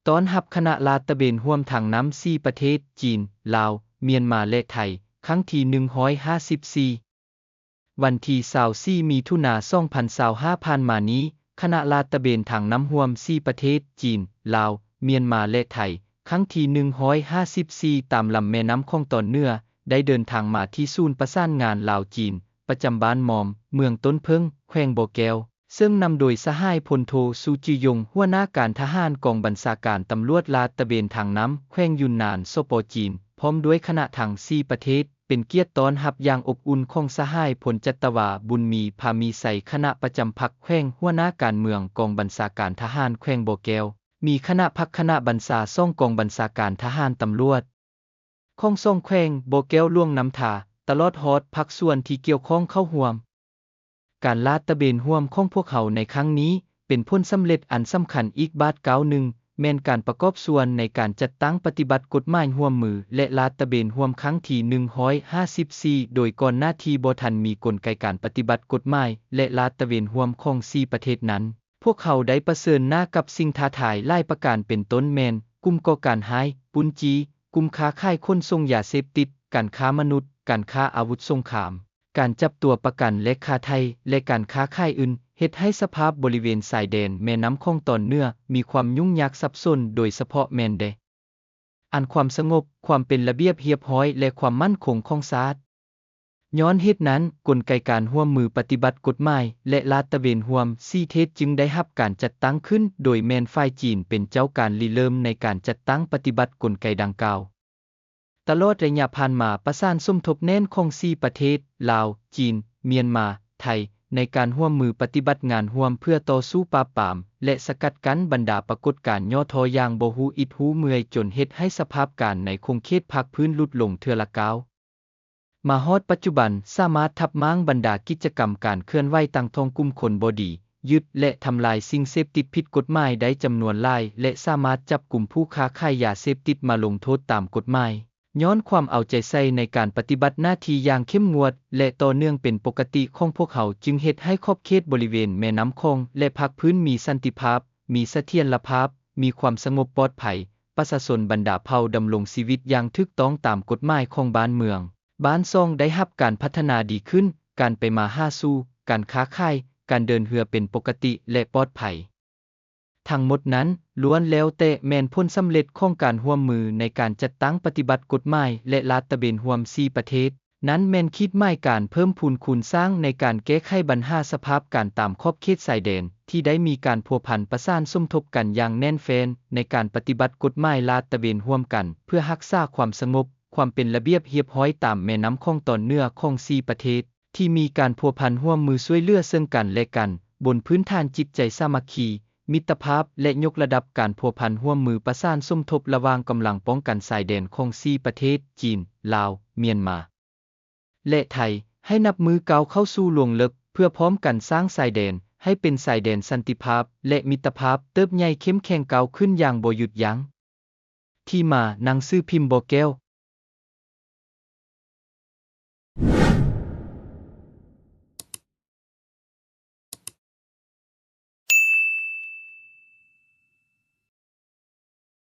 ຕ້ອນຮັບຄະນະລາດຕະເວນຮ່ວມທາງນ້ຳສີ່ປະເທດ ຈີນ, ລາວ, ມຽນມາ ແລະ ໄທ ຄັ້ງທີໜຶ່ງຮ້ອຍຫ້າສິບສີ່. ວັນທີຊາວສີ່ ມິຖຸນາ ສອງພັນຊາວຫ້າ ຜ່ານມານີ້, ຄະນະລາດຕະເວນທາງນ້ຳຮ່ວມສີ່ປະເທດ ຈີນ, ລາວ, ມຽນມາ ແລະ ໄທ ຄັ້ງທີໜຶ່ງຮ້ອຍຫ້າສິບສີ່ ຕາມລຳແມ່ນ້ຳຂອງຕອນເໜືອ ໄດ້ເດີນທາງມາທີ່ສູນປະສານງານລາວ-ຈີນ ປະຈຳບ້ານມອມ, ເມືອງຕົ້ນເຜິ້ງ, ແຂວງບໍ່ແກ້ວ, ເຊິ່ງນຳໂດຍສະຫາຍພົນໂທ ຊູ ຈື່ຢົງ ຫົວໜ້າການທະຫານກອງບັນຊາການຕຳຫຼວດລາດຕະເວນທາງນ້ຳ ແຂວງຢຸນນານ ສປ ຈີນ ພ້ອມດ້ວຍຄະນະທັງສີ່ປະເທດ. ເປັນກຽດຕ້ອນຮັບຢ່າງອົບອຸ່ນຂອງສະຫາຍພົນຈັດຕະວາ ບຸນມີ ພາມີໄຊ ຄະນະປະຈຳພັກແຂວງ, ຫົວໜ້າການເມືອງກອງບັນຊາການທະຫານແຂວງບໍ່ແກ້ວ, ມີຄະນະພັກຄະນະບັນຊາສອງກອງບັນຊາການທະຫານຕຳຫຼວດ ຂອງສອງແຂວງບໍ່ແກ້ວ, ຫຼວງນ້ຳທາ ຕະຫຼອດຮອດພາກສ່ວນທີ່ກ່ຽວຂ້ອງເຂົ້າຮ່ວມ. ການລາດຕະເວນຮ່ວມຂອງພວກເຮົາໃນຄັ້ງນີ້ ເປັນຜົນສຳເລັດອັນສຳຄັນອີກບາດກ້າວໜຶ່ງ, ແມ່ນການປະກອບສ່ວນໃນການຈັດຕັ້ງປະຕິບັດກົດໝາຍຮ່ວມມື ແລະ ລາດຕະເວນຮ່ວມຄັ້ງທີໜຶ່ງຮ້ອຍຫ້າສິບສີ່ ໂດຍກ່ອນໜ້າທີ່ບໍ່ທັນມີກົນໄກການປະຕິບັດກົດໝາຍ ແລະ ລາດຕະເວນຮ່ວມຂອງສີ່ປະເທດນັ້ນ. ພວກເຮົາໄດ້ປະເຊີນໜ້າກັບສິ່ງທ້າທາຍຫຼາຍປະການ ເປັນຕົ້ນແມ່ນ ກຸ່ມກໍ່ການຮ້າຍ, ປຸ້ນຈີ້, ກຸ່ມຄ້າຂາຍຂົນສົ່ງຢາເສບຕິດ, ການຄ້າມະນຸດ, ການຄ້າອາວຸດສົງຄາມ, ການຈັບຕົວປະກັນ ແລະ ຄ່າໄຖ່ ແລະ ການຄ້າຂາຍອື່ນ, ເຮັດໃຫ້ສະພາບບໍລິເວນຊາຍແດນແມ່ນ້ຳຂອງຕອນເໜືອມີຄວາມຫຍຸ້ງຍາກສັບສົນ, ໂດຍສະເພາະແມ່ນແດນ ອັນຄວາມສະຫງົບ, ຄວາມເປັນລະບຽບຮຽບຮ້ອຍ ແລະ ຄວາມໝັ້ນຄົງຂອງຊາດ. ຍ້ອນເຫດນັ້ນ, ກົນໄກການຮ່ວມມືປະຕິບັດກົດໝາຍ ແລະ ລາດຕະເວນຮ່ວມສີ່ເທດຈຶ່ງໄດ້ຮັບການຈັດຕັ້ງຂຶ້ນ, ໂດຍແມ່ນຝ່າຍຈີນເປັນເຈົ້າການລິເລີ່ມໃນການຈັດຕັ້ງປະຕິບັດກົນໄກດັ່ງກ່າວ. ຕະຫຼອດໄລຍະຜ່ານມາ, ປະສານສົມທົບແໜ້ນຂອງສີ່ປະເທດ ລາວ, ຈີນ, ມຽນມາ, ໄທ ໃນການຮ່ວມມືປະຕິບັດງານຮ່ວມເພື່ອຕໍ່ສູ້ປາບປາມ ແລະ ສະກັດກັ້ນບັນດາປາກົດການຫຍໍ້ທໍ້ຢ່າງບໍ່ຮູ້ອິດຮູ້ເມື່ອຍ, ຈົນເຮັດໃຫ້ສະພາບການໃນຂົງເຂດພາກພື້ນຫຼຸດລົງເທື່ອລະກ້າວ. ມາຮອດປັດຈຸບັນ, ສາມາດທັບມ້າງບັນດາກິດຈະກຳການເຄື່ອນໄຫວຕ່າງຂອງກຸ່ມຄົນບໍ່ດີ, ຍຶດ ແລະ ທຳລາຍສິ່ງເສບຕິດຜິດກົດໝາຍໄດ້ຈຳນວນຫຼາຍ ແລະ ສາມາດຈັບກຸມຜູ້ຄ້າຂາຍຢາເສບຕິດມາລົງໂທດຕາມກົດໝາຍ. ຍ້ອນຄວາມເອົາໃຈໃສ່ໃນການປະຕິບັດໜ້າທີ່ຢ່າງເຂັ້ມງວດ ແລະ ຕໍ່ເນື່ອງເປັນປົກກະຕິຂອງພວກເຮົາ, ຈຶ່ງເຮັດໃຫ້ຂອບເຂດບໍລິເວນແມ່ນ້ຳຂອງ ແລະ ພາກພື້ນມີສັນຕິພາບ, ມີສະຖຽນລະພາບ, ມີຄວາມສະຫງົບປອດໄພ, ປະຊາຊົນບັນດາເຜົ່າດຳລົງຊີວິດຢ່າງຖືກຕ້ອງຕາມກົດໝາຍຂອງບ້ານເມືອງ, ບ້ານຊ່ອງໄດ້ຮັບການພັດທະນາດີຂຶ້ນ, ການໄປມາຫາສູ່, ການຄ້າຂາຍ, ການເດີນເຮືອເປັນປົກກະຕິ ແລະ ປອດໄພ. ທັງໝົດນັ້ນລ້ວນແລ້ວແຕ່ແມ່ນຜົນສຳເລັດຂອງການຮ່ວມມືໃນການຈັດຕັ້ງປະຕິບັດກົດໝາຍ ແລະ ລາດຕະເວນຮ່ວມສີ່ປະເທດ. ນັ້ນແມ່ນຂີດໝາຍການເພີ່ມພູນຄູນສ້າງໃນການແກ້ໄຂບັນຫາສະພາບການຕາມຂອບເຂດຊາຍແດນ ທີ່ໄດ້ມີການພົວພັນປະສານສົມທົບກັນຢ່າງແໜ້ນແຟ້ນໃນການປະຕິບັດກົດໝາຍລາດຕະເວນຮ່ວມກັນ ເພື່ອຮັກສາຄວາມສະຫງົບ, ຄວາມເປັນລະບຽບຮຽບຮ້ອຍຕາມແມ່ນ້ຳຂອງຕອນເໜືອຂອງສີ່ປະເທດ ທີ່ມີການພົວພັນຮ່ວມມືຊ່ວຍເຫຼືອເຊິ່ງກັນ ແລະ ກັນ, ບົນພື້ນຖານຈິດໃຈສາມັກຄີ, ມິດຕະພາບ ແລະ ຍົກລະດັບການພົວພັນຮ່ວມມືປະສານສົມທົບລະຫວ່າງກຳລັງປ້ອງກັນຊາຍແດນຂອງສີ່ປະເທດ ຈີນ, ລາວ, ມຽນມາ ແລະ ໄທ ໃຫ້ນັບມື້ກ້າວເຂົ້າສູ່ລວງເລິກ ເພື່ອພ້ອມກັນສ້າງຊາຍແດນໃຫ້ເປັນຊາຍແດນສັນຕິພາບ ແລະ ມິດຕະພາບ ເຕີບໃຫຍ່ເຂັ້ມແຂງກ້າວຂຶ້ນຢ່າງບໍ່ຢຸດຢັ້ງ. ທີ່ມາ: ໜັງສືພິມບໍ່ແກ້ວ,